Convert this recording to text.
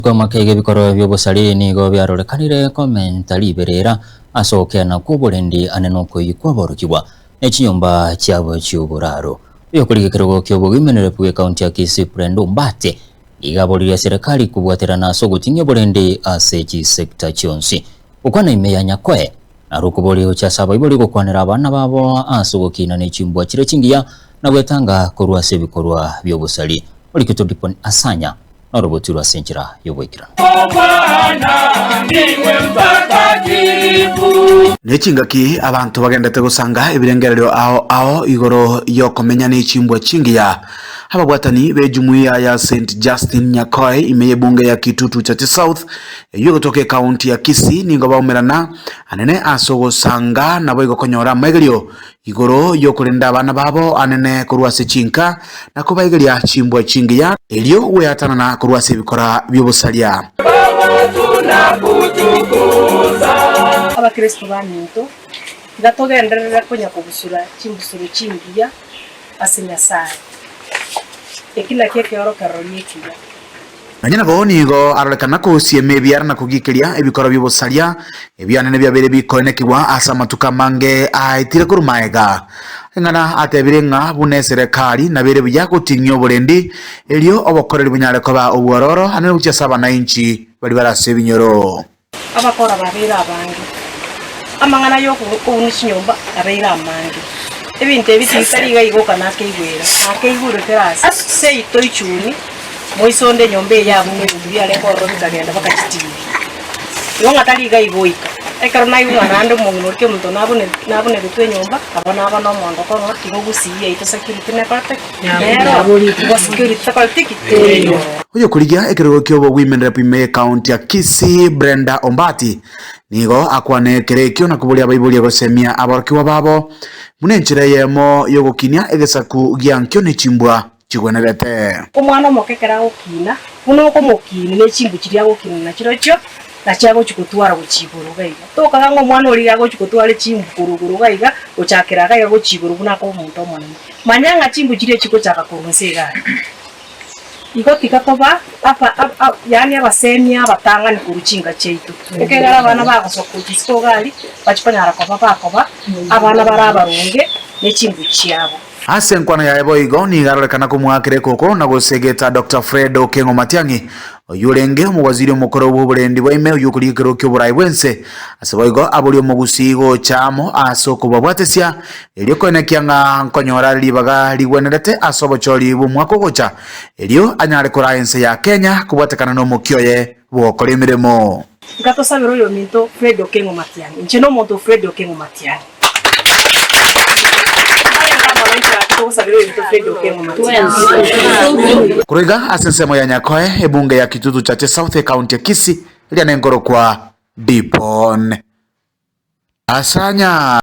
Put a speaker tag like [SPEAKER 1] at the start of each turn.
[SPEAKER 1] Kw'amakaiga ebikorwa bi'obosariri nigo biarorekanire komenta riberera ase ogokeana kw'oborendi ane nokoyia kw'aborokigwa ne chinyomba chiabo chi'oboraro. Oyokorigia ekerogo ki'obogimenerep bw'ekaunti ya Kisii Brenda Ombati nigo aboririe eserekari kobwaterana ase ogoting'ia oborendi ase chisecta chionsi. Gokwana ime ya Nyakoe naro okoboria gochia ase abaibori gokwanera abana babo ase ogokina ne chimbwa chire chingiya na gwetanga korwa ase ebikorwa bi'obosari. Oriketwe Dipon Asanya. Norobotirwe ase enchera y'oboikeranu.
[SPEAKER 2] Ne chingaki abanto bagendete gosanga ebirengererio ao ao igoro y'okomenya ne chimbwa chingiya. Ababwatani b'ejumuiya ya St Justin Nyakoe ime y'ebunge ya Kitutu Chache South eyio egotoka ekaunti ya Kisii nigo baumerana anene ase ogosanga naboigo konyora amaigerio Igoro y'okorenda abana babo anene korwa ase chinka, na kobaigeria chimbwa chingiya, erio gweatanana korwa ase ebikora bi'obosaria.
[SPEAKER 3] Abakristo baminto, tiga togenderere konya kobusura chimbusuro chingiya ase Nyasae. Eki nakio ekeorokererio ekiya.
[SPEAKER 2] Nonya nabo nigo arorekana kosiema ebiara na kogikeria ebikoro bi'obosaria, ebianene biabeire bikoenekigwa ase amatuko amange aetire korwa magega. Eng'ana atebire ng'a buna eserekari nabo ere buya goting'ia oborendi, erio obokoreri bonyare koba obwororo ande gochia ase abanainchi baria bare ase ebinyoro.
[SPEAKER 3] Abakora babeire abange, amang'ana y'okobuna chinyomba abeire amange. Ebinto ebi tibitari iga iga oka nakeigwera, nakeigure kera ase. Seito ichuni, moisonde enyomba eye abwo ebinto biarenge ororo bikagenda bakachitiiria. Igo ng'a tari iga iga oika. Ekero naigwa ng'a naende omong'ina oria kemonto nabune nabuneretwe enyomba, nabo naba na omondoko ng'a igo gusii yaito security nekorete ki? Nero, igo security tekoreti ki? Teiyo.
[SPEAKER 2] Oyokorigia ekerogo ki'obogwimenera ime y'Ekaunti ya Kisii Brenda Ombati nigo akwana ekero ekio na koboria abaibori gosemia aborokigwa babo buna enchera eyemo y'ogokinia egesaku giankio ne chimbwa chigwenerete.
[SPEAKER 3] Omwana omoke ekero agokina, buna okomokinia ne chimbu chiria agokina nachirochio, nachi agochia gotwara gochia igoro iga iga. Tokaga ng'a omwana oria iga agochia gotwara chimbu korwa igoro iga iga, gochakera iga iga gochia igoro buna akoba omonto omonene. Manya ng'a chimbu chiria chigochaka korwa inse iga aria. Igo tiga toba aba aba yaani abasemia abatang'ani korwa chinka chiaito, ekiagera abana bagosoka gochia isiko iga aria, bachia konyara koba bakoba abana bare abaronge ne chimbu chiabo.
[SPEAKER 2] Ase enkwana yaye boigo nigo arorekana komoakera ekoko na gosegeta Doctor Fred Okengo Matiang'i, oyio orenge omowaziri omokoro bw'oborendi bwa ime oyio okorigia ekerogo ki'oborai bw'ense. Ase boigo aborie omogusii gocha amo ase okobabwatesia Erio koenekia ng'a nkonyora are ribaga rigwenerete ase obochori bw'omwaka ogocha, erio anyare koraa ense ya Kenya kobwatekana nomokia oye bw'ogokora emeremo.
[SPEAKER 3] Tiga tosabere oyominto Fred Okengo Matiang'i. Inche nomonto Fred Okengo Matiang'i. Mbarenge amo nainche gaki togosabera oyominto Fred Okengo Matiang'i.
[SPEAKER 2] Korwa iga ase ensemo ya Nyakoe, ebunge ya Kitutu Chache South ecounty ya Kisii, eria nenkorokwa Dipon Asanya.